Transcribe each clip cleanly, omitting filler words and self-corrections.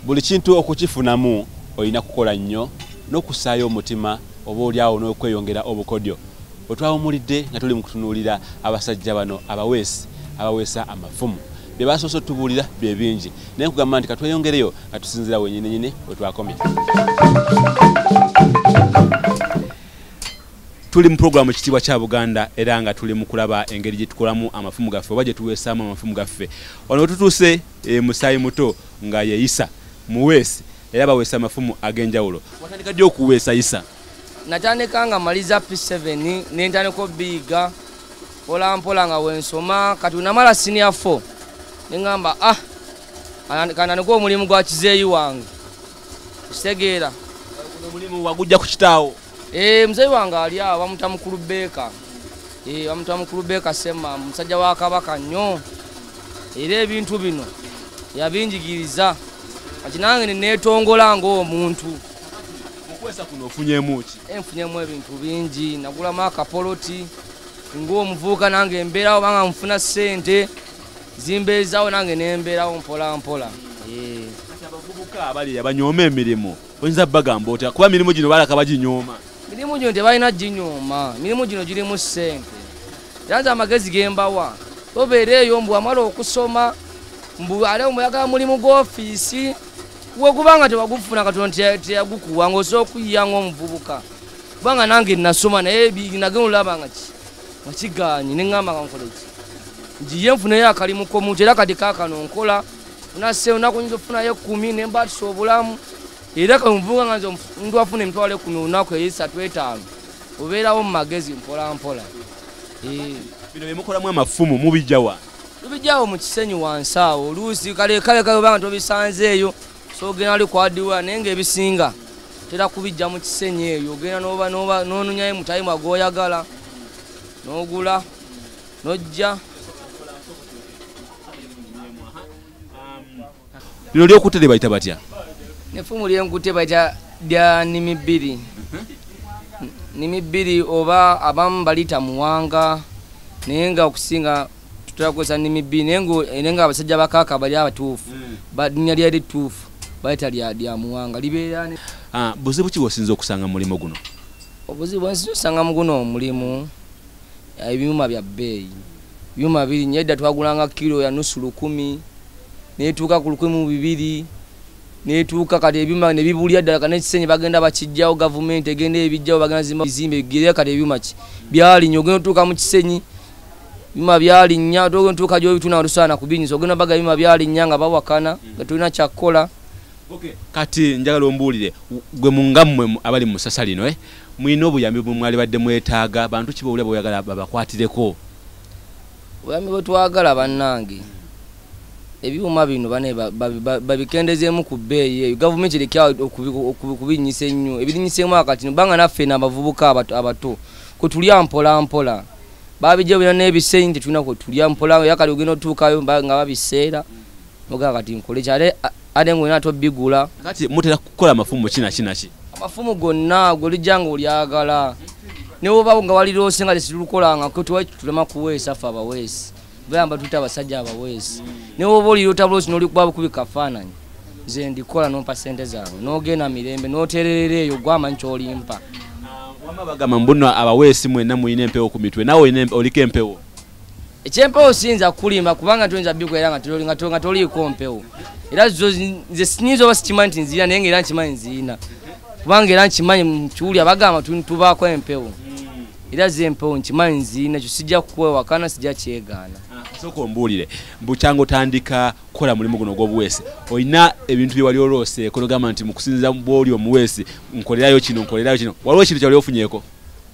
Buli kintu okukifunamu olina kukola nnyo n'okussaayo omutima oba oliawo n'okweyongera obukodyo. Bwe twawumulidde nga tuli mu kutunuulira abasajja bano abaweesi abaweesa amafumu, bye basoose otubuulira bye bingi, naye nkugamba nti katweyongereyo nga tusinziira wennyininyini we twakomye. Tuli mu pulogulaamu Ekitiibwa kya Buganda era nga tuli mu kulaba engeri gye tukolamu amafumu gaffe oba gye tuweesaamu amafumu gaffe. Wano we tutuuse musaayi muto nga ye Isa muweesi era baweesa amafumu ag'enjawulo. Watandika ddi okuweesa, Isa? Natandika nga maliza P7, nentandika obiyiga mpola mpola nga wensoma. Kati namala senior 4 neŋŋamba, ah, kantandika omulimu gwa kizeeyi wange, kitegeera? Omulimu wagujja ku kitaawo? Eh, muzeeyi wange ali awo, bamuta Mukulu Beeka. Eh, bamuta Mukulu Beeka Sema, musajja wa Kabaka nnyo, era ebintu bino yabinjigiriza. Kati nange neneetongola ng'omuntu. Okuweesa kuno ofunyemu ki? Nfunyemu ebintu bingi. Nagulamu akapoloti ng'omuvubuka, nange embeerawo banga nfuna ssente zimbeezaawo, nange nembeerawo mpola mpola. Eh. Kati abavubuka abali abanyooma emirimu oyinza bagamba otya? Kuba emirimu gino balaka baginyooma. Mirimu gino tebalina ginyooma, mirimu gino girimu ssente. Era nze amagezi gembawa, tobeera eyo mbu amala okusoma mbu ate omuyagala mulimu gw'ofiisi. Wekubanga tewagufuna, Katonda teyagukuwa, ng'osobola okuyiya ng'omuvubuka. Kubanga nange nasoma, naye nagenda olaba nga nga kiganye, neŋŋamba nga nkole ki, ngiye nfuneyo akalimu komuntu. Era kati kaakano nkola nase olunaku nyinza okufunayo 10 nembatisa obulamu. Era kamuvuga nga nze omuntu afuna 100,000 olunaku, 3, 5, obeerawo mu magezi mpola mpola. Eh. Bino byemukolamu amafumu mubijjawa? Tubijjawo mu Kisenyi wansi awo. Oluusi kale kale kale obanga tobisanzeeyo, so ogenda ali kwadiwa, naye ng'ebisinga tera kubijja mu Kisenyi eyo. Ogenda noba noba n'ononyayo mutayimu gw'oyagala n'ogula n'ojja. Lino lyokutte lye bayita batya? Nefumu lyenkute bayita lya nnimi bbiri, nnimi bbiri, oba abamu baliyita muwanga, naye nga okusinga tutera kukozesa nnimi bbiri. Naye nga abasajja bakaaka bali abatuufu, linnya lyali ttuufu bayita lya muwanga, libeera Ah, buzibu ki bwosinza okusanga mu mulimu guno? Obuzibu bwensinza osanga mu guno omulimu, ebyuma bya bbeeyi, byuma birinnya. Edda twagulanga kiro ya nusu 1,000, netuuka ku 1,200, netuuka kati ebyuma ne bibulya ddala. Kati n'ekisenyi bagenda bakijjawo, gavumenti egenda ebijjawo, bagenda zimba bizimbe gere. Kati ebyuma ki byalinnya, ogenda otuuka mu Kisenyi byuma byalinnya, ogenda otuuka gyobitunda nga tosaana kubinyisa, ogenda baga ebyuma byalinnya nga bawakana nga tulina kyakkola. Kati njagala ombuulire gwe mungammwe abali mu ssasa lino, mulina obuyambi bwe mwali badde mwetaaga? Bantu ki bowulira bweyagala babakwatireko? Obuyambi bwe twagala, bannange, ebyuma bino bane babikendezeemu ku bbeeyi eyo. Gavumenti ereke okubinyisa ennyo, ebirinyiseemu akatino, banga naffe n'abavubuka abato kwe tulya mpola mpola. Babijja byonna n'ebisenyi, tetulina kwe tulya mpola. Era kati ogenda otuukayo nga babiseera, ogamba kati nkole ki? Ate ng'olina tobigula. Kati mutera kukola amafumu ki naki naki? Amafumu gonna gwe lijja nga olyagala, ne woba nga waliroose nga tesitulukolangako, tulema kuweesa. Ffe abaweesi bayamba tuyita abasajja abaweesi. Ne woba olirota buloosi n'olikuba bukubi kafaananyi, nze ndikola nompa sente zange n'ogenda mirembe n'otererera eyo gwamanyi kyolimpa. Wamma bagamba mbuno abaweesi mwenna mulina empewo ku mitwe, naawe oliko empewo? Ekyempewo siyinza kukulimba, kubanga toyinza bikolera nga toliiko mpewo. Era zo nze sinyinza oba sikimanyi nti nziina, naye nga era nkimanyi nziina, kubanga era nkimanyi nkiwulira bagamba tubaako empewo. Era ze empewo nkimanyi nziina, ekyo sijja kukwewakana, sijja kyegaana. Sooka ombuulire, bukyanga otandika kukola mulimu guno ogw'obuweesi, olina ebintu bye wali olooseeko nogamba nti mukusinziira bw'oli omuweesi nkolerayo kino, nkolerayo kino? Waliwo ekintu kyewali ofunyeeko?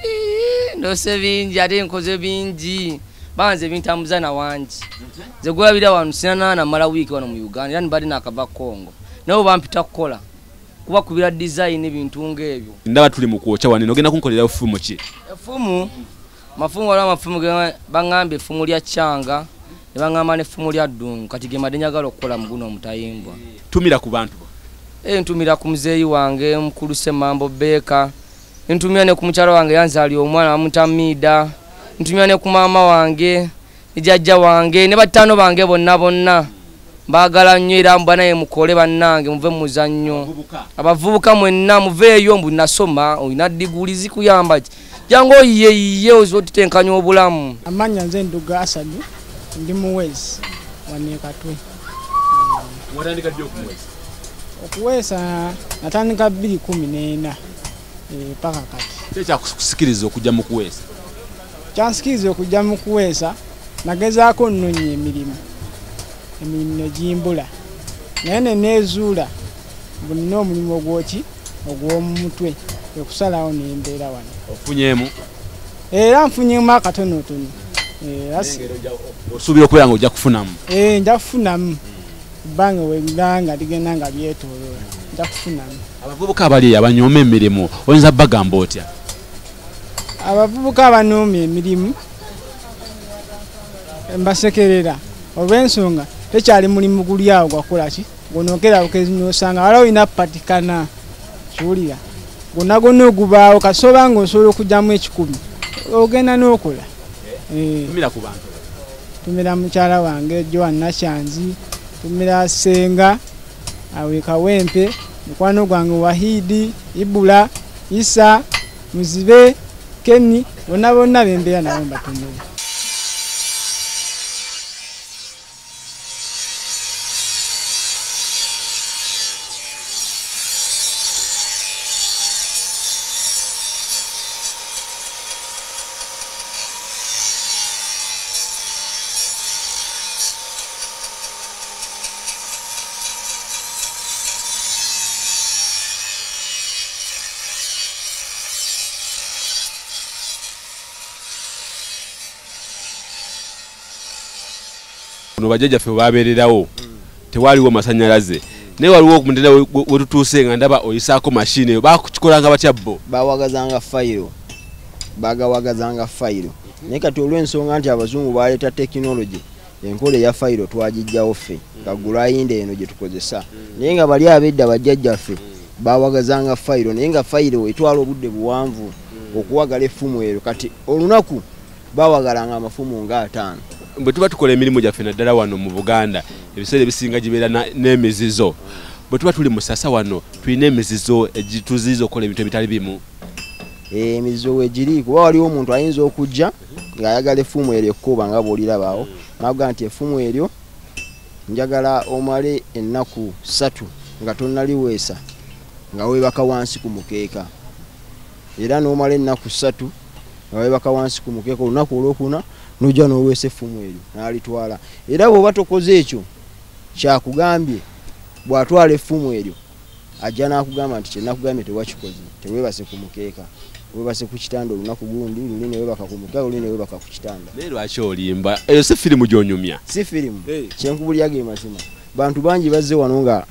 Ii, ndoose bingi ate nkoze bingi. Banze bintambuza na wangi. Nze gwabira wano sinanaana mala wiiki wano mu Uganda, era nibadde nakava Congo, naye oba mpita kukola kubakubira design, ebintu ng'ebyo. Ndaba tuli mu kwokya wanene, ogenda kunkolera ffumu ki? Effumu, mafumu, waliwo amafumu baŋŋambye effumu lya kyanga, ne baŋŋamba n'effumu lya ddungu. Kati ge mbadde njagala okukola mu guno omutayimbwa. Tumira ku bantu bo. E, ntumira ku muzeeyi wange mukulu Semambo Beeka. Ntumira ne ku mukyala wange yanzaali omwana bamutamida. Ntumira ne ku maama wange, ne jjajja wange, ne battaano bange bonna bonna. Mbaagala nnyo era mba naye mukole bannange muve mu muzannyo. Abavubuka mwenna muveeyo mbu nasoma, olina diguli zikuyamba ki? Jangu oyiyeyiye ozotutenkanya obulamu. Amannya nze Nduga Asadu, ndi muweesi wano e Katwe. Watandika ddi okuweesa? Okuweesa natandika 2014 paka kati. Ki ekyakusikiriza okujja mu kuweesa? Kyansikiriza okujja mu kuweesa, nagezaako nnoonya emirimu. Emirimu ne gimbula. Naye ne neezuula mbu nnina omulimu ogw'oki ogw'omu mutwe, okusalawo ne mbeera wano. Ofunyeemu? Era nfunyeemu akatonotono. Osuubira okubeera ng'ojja kufunamu? Nja kufunamu. Ebbanga we nga ligenda nga lyetooloola, nja kufunamu. Abavubuka abali eyo abanyooma emirimu oyinza bagamba otya? Abavubuka abanyooma emirimu mbasekerera olw'ensonga tekyali mulimu guli awo gwakola ki gw'onookera bukezi n'osanga waliwo olina kupatikana kiwulira gwonna gwonna ogubaawo kasooba ng'osobola okuggyamu 1,000 ogenda n'okola. Tumira ku bantu. Tumira mukyala wange Joan Nakyanzi, tumira Ssenga awe Kawempe, mukwano gwange Wahidi, Ibula, Isa, Muzibe, Kenny, bonna bonna bembeera nabo mbatumira. Bajjajjaffe babeererawo tewaliwo masannyalaze naye waliwo omutendera we tutuuse nga ndaba oyisaako mashini eyo bakikolanga batya bo? Bawagazanga fayiro, bagawagazanga fayiro naye kati olw'ensonga nti abazungu baleeta tekinologi enkola eya fayiro twagiggyawo ffe nga gulayinda eno gye tukozesa naye nga bali ab'edda bajjajjaffe bawagazanga fayiro naye nga fayiro etwala obudde buwanvu okuwagala effumu eryo kati olunaku bawagalanga amafumu nga 5. Bwe tuba tukola emirimu gyaffe naddala wano mu Buganda ebiseera ebisinga gibeera n'emizizo. Bwe tuba tuli mu ssasa wano tulina emizizo egituziyiza okukola ebintu ebitali bimu. Emizizo weegiri kuba waliwo omuntu ayinza okujja ng'ayagala effumu eryo ekkuba nga bw'olirabaawo n'agamba nti effumu eryo njagala omale ennaku 3 nga tonnaliweesa nga weebaka wansi ku mukeeka era n'omala ennaku 3 nga weebaka wansi ku mukeeka olunaku olwokuna n'ojja n'oweesa effumu eryo n'alitwala era bw'oba tokoze ekyo kyakugambye bw'atwala effumu eryo ajja n'akugamba nti kye nakugambye tewakikoze teweebase ku mukeeka weebase ku kitanda olunaku gundi luli ne weebaka ku mukeeka luli ne weebaka ku kitanda. Naye lwaki olimba? Eyo si firimu gy'onyumya. Si firimu, kyenkubulya ge mazima. Bantu bangi bazze wano nga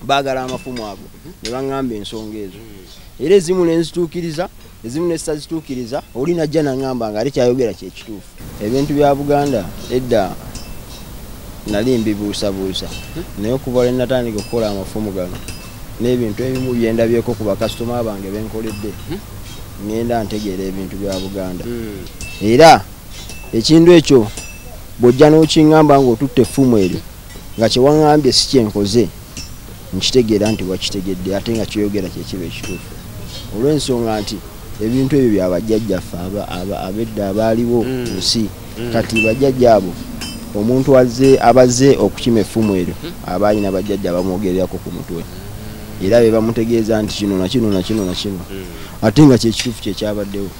baagala amafumu ago ne baŋŋamba ensonga ezo era ezimu ne nzituukiriza ezimu ne sitazituukiriza oli najja n'aŋŋamba nga ate kyayogera kye kituufu. Ebintu bya Buganda edda nali mbibuusabuusa naye okuva lwe natandika okukola amafumu gano n'ebintu ebimu bye ndabyeko ku bakasitoma bange be nkoledde ŋŋenda ntegeera ebintu bya Buganda era ekintu ekyo bw'ojja n'okiŋŋamba ng'otutte effumu eryo nga kye waŋŋambye si kye nkoze nkitegeera nti wakitegedde ate nga kyoyogera kye kiba ekituufu olw'ensonga nti ebintu ebyo bya bajjajjaffe ab'edda abaaliwo mu nsi kati bajjajja abo omuntu azze abazze okukima effumu eryo aba alina bajjajja bamwogererako ku mutwe era be bamutegeeza nti kino na kino na kino na kino ate nga kye kituufu kye kyabaddewo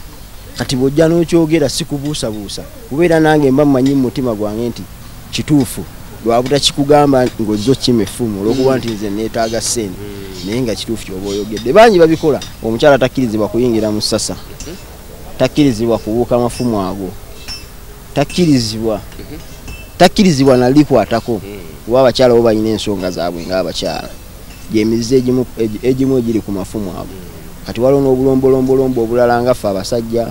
kati bw'ojja n'okyogera si kubuusabuusa kubeera nange mba mmanyi mu mutima gwange nti kituufu lwabutakikugamba ng'ozze okukima effumu olw'okuba nti nze neetaaga ssente naye nga kituufu ky'oba oyogedde. Bangi babikola. Omukyala takkirizibwa kuyingira mu ssasa, takkirizibwa kubuuka mafumu ago, takkirizibwa nalikwatako kuba abakyala bo balina ensonga zaabwe ng'abakyala gy'emizizo egimu egiri ku mafumu ago. Kati waliwo n'obulombolombolombo obulala nga ffe abasajja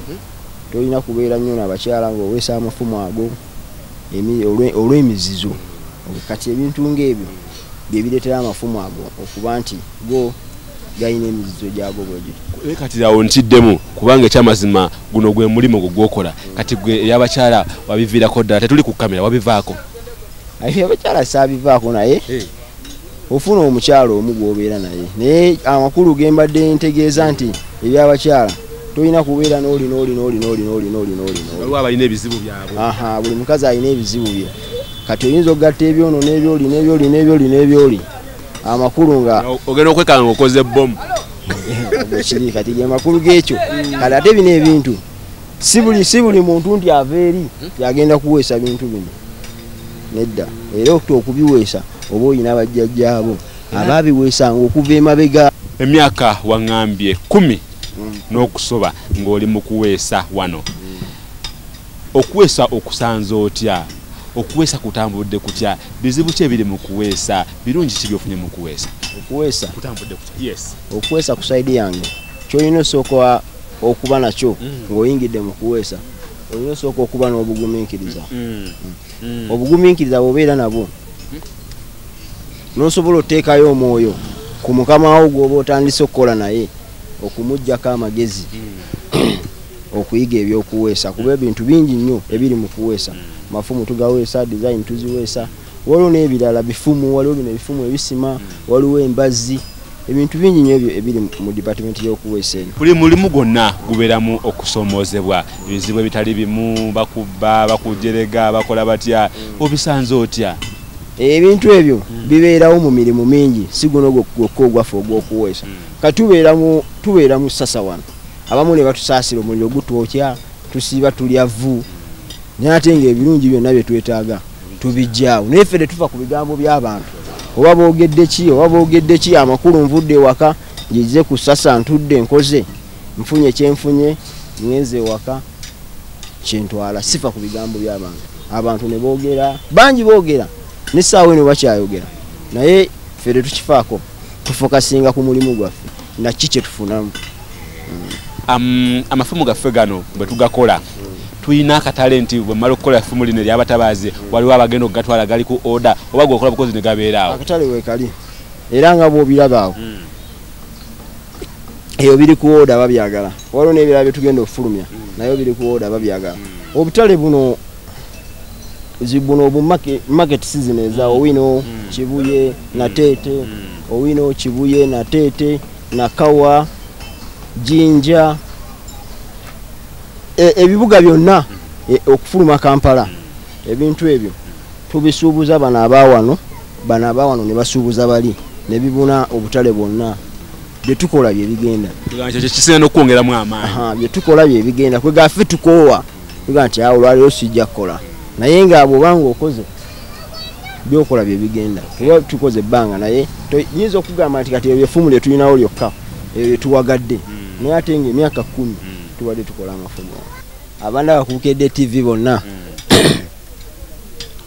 tolina kubeera nnyo n'abakyala ng'oweesa amafumu ago olw'emizizo. Kati ebintu ng'ebyo bye bireetera amafumu ago okuba nti go Galina emizizo gyago bwe gityo. Kati awo ntiddemu kubanga ekyamazima guno gwe mulimu gwo gwokola. Kati gwe ey'abakyala wabiviirako ddala, tetuli ku kamera, wabivaako? Abakyala saabivaako, naye ofuna omukyala omu gw'obeera naye. Naye amakulu ge mbadde ntegeeza nti ebyabakyala tolina kubeera n'oli n'oli n'oli n'oli n'oli n'oli n'oli. Waliwo abalina ebizibu byabwe. Aha, buli mukazi alina ebizibu bye. Kati oyinza okugatta ebyono n'ebyoli n'ebyoli n'ebyoli n'ebyoli. Amakulu nga ogenda okwekanga ng'okoze bbomu. Kiri kati ge makulu g'ekyo. Kale ate bino ebintu si buli muntu nti ava eri yagenda kuweesa bintu bino. Nedda. Era okubiweesa oba olina bajjajjaabo abaabiweesanga okuva emabega. Emyaka waŋŋambye 10 n'okusoba ng'oli mu kuweesa wano. Okuweesa okusanze otya? Okuweesa kutambudde kutya? Bizibu ki ebiri mu kuweesa? Birungi ki by'ofunye mu kuweesa? Okuweesa kutambudde kutya? Yes. Okuweesa ku sayidi yange ky'olina osooka okuba nakyo ng'oyingidde mu kuweesa, olina osooka okuba n'obugumiikiriza. Obugumiikiriza bw'obeera nabwo n'osobola oteekayo omwoyo ku mukama wo gw'oba otandise okukola naye, okumuggyako amagezi okuyiga ebyokuweesa, kuba ebintu bingi nnyo ebiri mu kuweesa. Mafumu tugaweesa, design tuziweesa, waliwo n'ebirala bifumu, waliwo bino ebifumu ebisima, waliwo embazzi, ebintu bingi nnyo ebyo ebiri mu department y'okuweesa eno. Buli mulimu gwonna gubeeramu okusomoozebwa, ebizibu ebitali bimu, bakubba, bakujerega, bakola batya, obisanze otya? Ebintu ebyo bibeerawo mu mirimu mingi, si guno gwokka ogwaffe ogw'okuweesa. Kati tubeera mu ssasa wano, abamu ne batusaasira omuliro gutwokya, tusiiba tulya vvu, naye ate ng'ebirungi byonna bye twetaaga tubijjaawo. Naye ffe tetufa ku bigambo by'abantu, oba boogedde ki, oba boogedde ki. Amakulu nvudde ewaka ngize ku ssasa, ntudde nkoze, nfunye kyenfunye, ngenze ewaka kyentwala, sifa ku bigambo by'abantu. Abantu ne boogera, bangi boogera, n'essaawa eno bakyayogera, naye ffe tetukifaako, tufokasinga ku mulimu gwaffe na ki kye tufunamu. Amafumu gaffe gano bwe tugakola tulina akatale nti bwe mmala okukola effumu lino ery'abatabaazi waliwo abagenda okugatwala gali ku order, oba gweokola bukozi ne gabeera awo? Akatale weekali era nga bw'obiraba awo, eyo biri ku order babyagala. Waliwo n'ebirala bye tugenda okufulumya naye biri ku order babyagala. Obutale buno buno obu market season eza Owino, Kibuye, Nateete, Owino, Kibuye, Nateete, Nakawa, Jinja, ebibuga byonna okufuluma Kampala. Ebintu ebyo tubisuubuza bano abaawano, bano abaawano ne basuubuza bali, ne bibuna obutale bwonna. Bye tukola bye bigenda. Kye kisinga n'okwongeramu amaanyi. Bye tukola bye bigenda. Kwega ffe tukoowa, tuga nti awo olwaleero sijja kukola, naye nga bw'obanga okoze byokola bye bigenda. Kuba tukoze ebbanga, naye nyinza okugamba nti kati ebyo effumu lye tulinawo lyokka ebyo lye tuwagadde, naye ate ng'emyaka 10 tubadde tukola amafumu. Abandaba ku Bukedde TV bonna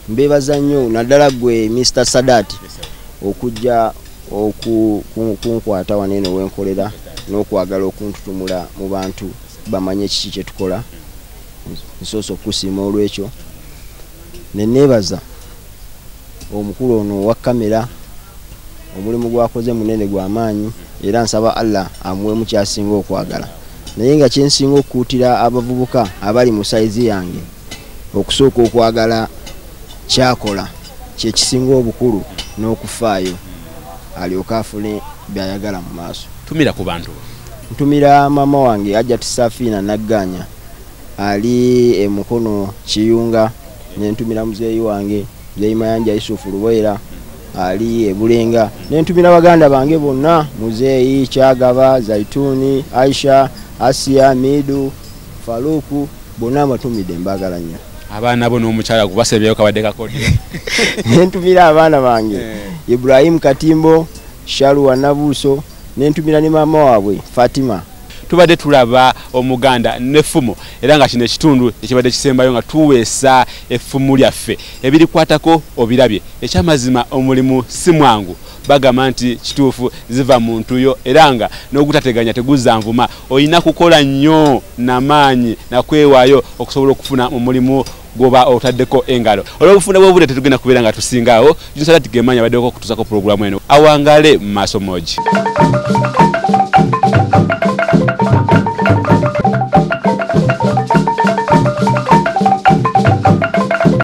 mbeebaza nnyo, naddala ggwe Mr Sadat okujja okunkwata wano eno wenkolera n'okwagala okuntutumula mu bantu bamanye kiki kye tukola. Nsoose okusiima olw'ekyo, ne neebaza omukulu ono owa kamera, omulimu gwakoze munene gwa maanyi, era nsaba Allah amuweemu ky'asinga okwagala. Naye nga kyensinga okukuutira abavubuka abali mu sayizi yange, okusooka okwagala kyakola kyekisinga obukulu n'okufaayo, alyoke afune by'ayagala mu maaso. Tumira ku bantu. Ntumira maama wange Hajjati Safina Nagganya ali e Mukono Kiyunga, nentumira muzeeyi wange Muzeeyi Mayanja Yusufu Lubeera ali e Bulenga, nentumira baganda bange bonna, Muzeeyi Kyagaba, Zaituni, Aisha, Asiya, Midu, Faruku, bonna mbatumidde, mbaagala nnyo. Abaana bo n'omukyala gubasebyeyo kabadde kakodyo. Nentumira abaana bange Ibrahim Katimbo, Shaluwa Nabuuso, nentumira ne maama waabwe Fatima. Tubadde tulaba Omuganda n'effumu, era nga kino ekitundu ekibadde kisembayo nga tuweesa effumu lyaffe. Ebirikwatako obirabye. Ekyamazima omulimu si mwangu, bagamba nti kituufu ziva mu ntuyo, era nga n'ogutateganya teguzza nvuma. Olina kukola nnyo n'amaanyi nakwewaayo okusobola okufuna mu mulimu gwoba otaddeko engalo. Olw'obufunda bw'obudde tetugenda kubeera nga tusingaawo. Junsalat Gemanya abaddeko okutuusako pulogulaamu eno. Awangale mu maaso mogi.